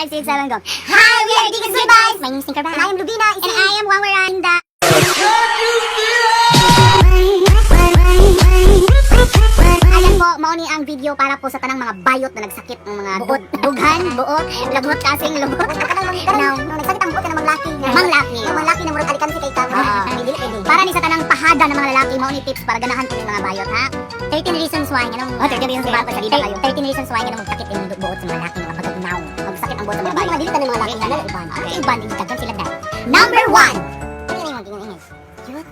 5, 6, 7, go. Hi, we are Deacons Good Vibes. My name is Tinkerbell. And I am Lubina. And I am Wang Miranda. Ayan po, mao ni ang video para po sa tanang mga bayot na nagsakit ng mga buot, dughan, buot, lagot kasing lubot. No, nagsakit ang buot ka ng manglaki. Manglaki. Yung manglaki na murag alikansi kay ka. Oo. Dili pwede. Para ni sa tanang pahada ng mga lalaki, mao ni tips para ganahan po yung mga bayot, ha? 13 reasons why nga Oh, 13 reasons why, pasalida kayo. 13 reasons why nga magsakit imong buot sa mga lalaki nga kapag now. Magsakit ang buot sa mga Mga bayot. dili ta ng mga lalaki nga uban. Okay. Okay, uban di daghan sila dai. Number 1. Ano yung mga Yun,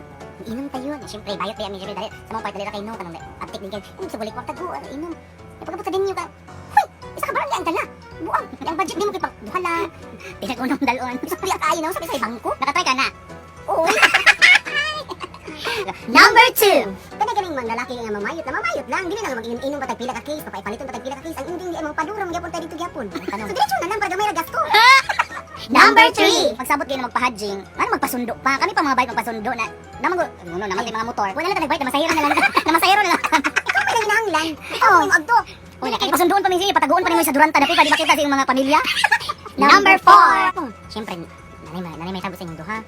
inom tayo. Siyempre, bayot ba siyempre, dali. Sa mga part, dali ra kay no, kanang aptik din kayo. Inom sa bulik, wag tago, ano, inom. E pagkabot sa venue ka, huy, isa ka barangay ang dala. Buang, ang budget di mo kay pang duha lang. Pinagunong dalon. Istorya kaayo na, sabi sa bangko. Nakatry ka na. Oo. Number 2. Kanay ganing mga lalaki nga mamayot na mamayot lang dili na mag-inom pa tag pila ka case, papaipaliton pa tag pila ka case. Ang ending di ay mga padura magyapon tayo dito gyapon. So diretso na lang para gamay ra gasto. Number 3. Pagsabot kayo na magpahadjing, ano magpasundo pa? Kami pa mga bayot magpasundo na naman ko, ano naman kay mga motor. Wala lang ta nagbait na masahero na lang. Na masahero na lang. Ikaw pa nang ginahanglan. Ikaw mo agto. Wala kay pasundoon pa mi siya, patagoon pa nimo sa Duranta dapit pa di makita sa iyong mga pamilya. Number 4. Siyempre, nanay may tago sa inyong duha.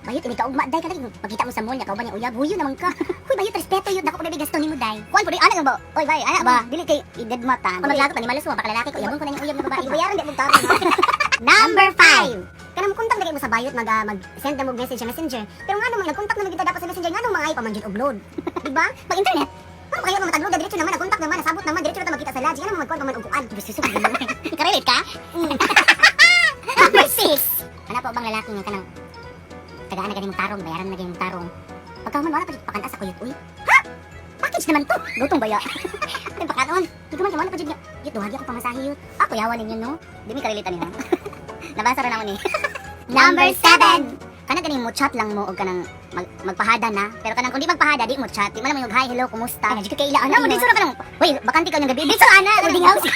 Bayot ini kaugma day ka lagi pagkita mo sa mall niya kauban niya uyab huyo naman ka. Huy bayot respeto yun dako pa gasto nimo day. Kuan po di ana ba? Oy bay, ana ba? Dili kay i-deadma ta. Kung maglagot pa ni maluso baka lalaki ko uyabon ko na yung uyab na babae. Bayaran di mong tao. Number 5. Kanang kontak na kay mo sa bayot mag mag send na mo message sa Messenger. Pero ngano man nagkontak na kita dapat sa Messenger ngano mga ay pa man jud og load. Di ba? Pag internet. Ano kayo mga tagload diretso naman nagkontak naman nasabot naman diretso na ta magkita sa lodge. Ngano man magkuan pa man og kuan. Gusto Karelate ka? Number 6. Ano po bang lalaki nga kanang tagaan na ganing tarong, bayaran na ganing tarong. Pagka man wala pa jud pakanta sa kuyot uy. Ha? Package naman to. Gutong baya. Ay pakaon. Di ko man wala pa jud nga. Yut duhagi ako pamasahe yut. Ah, kuyawan ninyo no. Di mi karelate niya. Nabasa ra namo ni. Number 7. Kana ganing mo chat lang mo og kanang magpahada na. Pero kanang kung di magpahada di mo chat. Di man lang mo yung hi, hello, kumusta. Ay, di ko kaila Ano mo dito ra kanang, "Uy, bakante ka ng gabi." Dito ana, boarding house.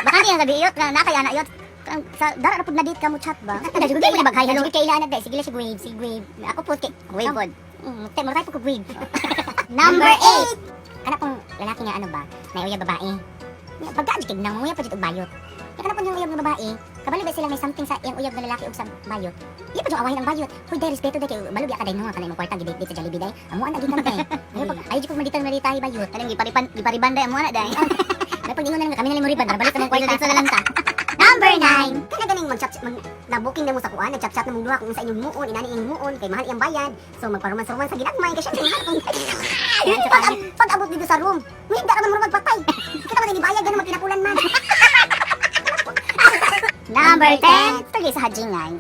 Bakante ang gabi iyot na nakay ana iyot. Kanang sa dara ra pud na date ka mo chat ba? Di mo na mag hi hello. Di ko kaila ana guys. Sige lang si wave, si wave. Ako po kay Wave pod. Tay mo po ko wave. Number 8. Kana pong lalaki nga ano ba, may uyab babae. Nya, pagka kig nang uyab pa jud og bayot. Nya kana pong yung uyab nga babae, kabalo ba sila may something sa iyang uyab nga lalaki ug sa bayot. Iya pa jud awahin ang bayot. Huy day respeto day kay balo biya ka day no kana imong kwarta gidate sa Jollibee day. Amo ana gikan day. Ayo pag ayo jud ko maditan maditahi bayot. Kanang giparipan gipariban day amo ana day. May pag ingon na lang kami na lang mo riban, balik sa mong kwarta. Dito na lang ta. Number 9. Kana ganing mag-chat mag na-booking na mo sa kuan, nag-chat-chat na mong duha kung sa inyong muon, inani inyong muon kay mahal iyang bayad. So magparuman-ruman sa ginagmay kay syempre mahal kung pag abot dito sa room, muhigda ka man murag magpatay. Kita man ni bayad ganun magkinapulan man. Number 10. Tuloy sa hadjingay.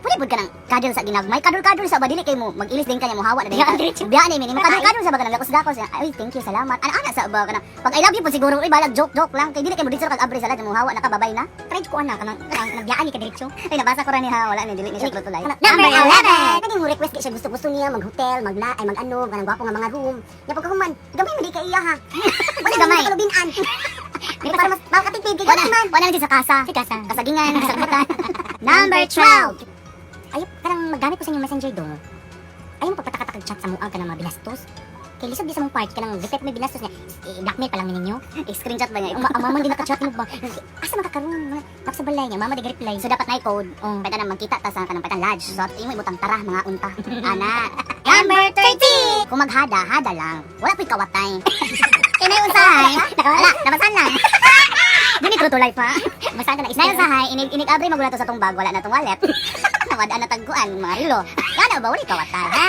Pwede pud ka ng kadol sa ginagmay. Kadol-kadol sa ba dili kay mo mag-ilis din kanya mo hawa na din. Biya ni mo kadol-kadol sa ba kanang gakos-gakos. Ay, thank you, salamat. Ana ana sa ba kanang pag I love you pud siguro ay balag joke joke lang kay dili kay mo dito kag abre sa mo hawa na ka babay na. Try ko ana kanang nagbiyaan ni ka diretso. Ay nabasa ko ra ni ha, wala ni dili ni siya true to life. Number Number 11. Naging mo request kay siya gusto-gusto niya mag-hotel, magla ay mag-ano, kanang gwapo nga mga room. Nya pagkahuman, gamay man di kay iya ha. Wala gamay. Kalubinan. Para mas makatipid kay Wala, gamay man. wala lang sa kasa. Sa kasa. Kasagingan, kasagbutan. Number 12. Ayo, kanang maggamit ko sa inyong Messenger do. Ayaw mo pagpatakatakag chat sa muag ka ng mga binastos. Kay lisod di sa mong part, kanang reply may binastos niya, i-blackmail pa lang ninyo. I-screenshot ba niya? Uma, ang mama din naka-chat mo ba? Asa man ka karon? Mga nasa balay niya, mama di reply. So dapat na code. Oh. Pwede na magkita ta sa kanang pwede lodge. So imo ibutang tara mga unta. Ana. Number 13. Kung maghada, hada lang. Wala po'y kawatay. Kay nay usahay. Wala, nabasan lang. Dili true to life ha. Basta na Nay usahay, inig inig abre magula to sa tong bag, wala na tong wallet. Nawadaan na tagguan mga rilo. Gana ba wala kawatay ha?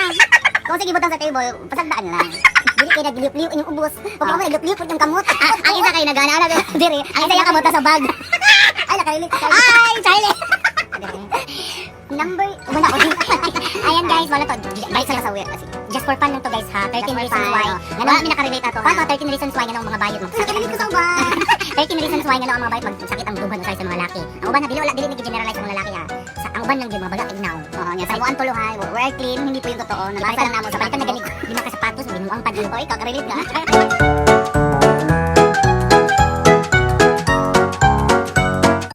Kung sige butang sa table, pasagdaan lang. Dili kay nagliyop-liyop inyong ubos. Pag oh. nagliyop-liyop inyong kamot. Ah, ang isa kay nagana ana diri, ang isa yung kamot sa bag. Ay, nakailit. Ay, Charlie. Number, wala ko. Ayan guys, wala to. Balik sa kasawi kasi. Just for fun lang to guys ha. 13 Just for reasons fun, why. oh. Wala mi nakarelate ato. Paano 13 reasons why nga mga bayot magsakit ko sa uban. 13 reasons why nga ang mga bayot magsakit ang duhan usay sa mga lalaki. Ang uban na dili wala dili nag-generalize ang mga lalaki ha. Sa ang uban lang gyud mga baga tignaw. Oo, nya sa imuan tulo ha. We're clean, hindi po yung totoo. Nabasa lang namo sa Palitan na pagkanik. ganig lima ka sapatos, binuang pa Oy, ikaw karelate ka.